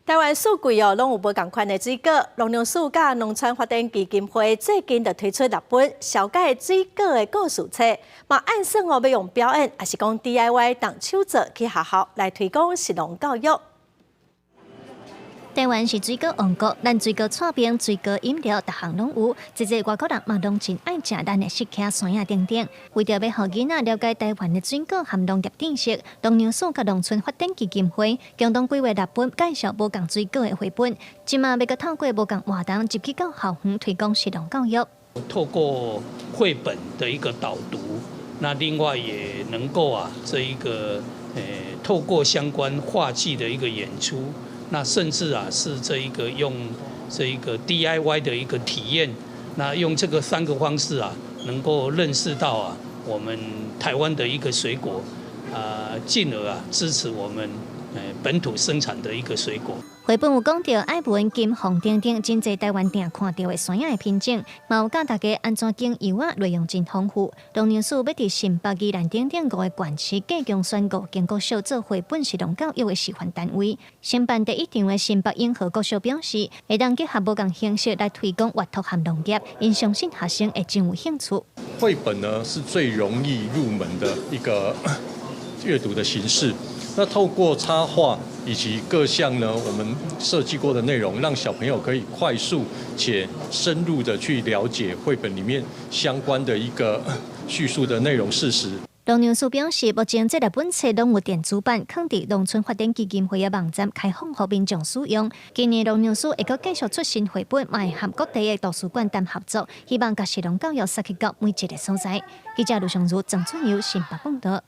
台灣四季哦，攏有無仝款的水果。農糧署佮農村發展基金會最近就推出六本紹介水果的故事冊，嘛按算哦欲用表演，抑是講 DIY 動手做去學校來推廣食農教育。台灣是水果王國，咱水果刨冰、水果飲料，逐項攏有。濟濟外國人嘛攏真愛食咱的釋迦、山仔等等。為著欲予囡仔了解台灣的水果和農業知識，農糧署佮農村發展基金會共同規劃六本介紹無仝水果的繪本。這馬欲閣透過無仝活動，入去到校園推廣食農教育。透過繪本的一個導讀，那另外也能夠啊，這一個透過相關話劇的一個演出。那甚至啊，是這一個用這一個 DIY 的一個體驗，那用這個三個方式啊，能夠認識到啊，我們台灣的一個水果，啊，進而啊支持我們本土生產的一個水果。繪本有講著愛文、金鳳等等，真濟台灣定看著的山仔的品種，嘛有教大家按怎種油仔，內容真豐富。農糧署欲佇新北、宜蘭等等五个縣市，加強選五間國小做繪本食農教育的示範單位。承辦第一場的新北永和國小表示，會當結合無仝形式來推廣閱讀和農業，𪜶相信學生會真有興趣。繪本呢是最容易入門的一個閱讀的形式。那透過插畫以及各項呢，我們設計過的內容，讓小朋友可以快速且深入的去了解繪本裡面相關的一個敘述的內容事實。農糧署表示，目前這六本冊攏有電子版，囥佇農村發展基金會的網站開放予民眾使用。今年農糧署會閣繼續出新繪本，嘛會和各地的圖書館談合作，希望共食農教育送去到每一个所在。記者盧尚如、鄭春友新北報導。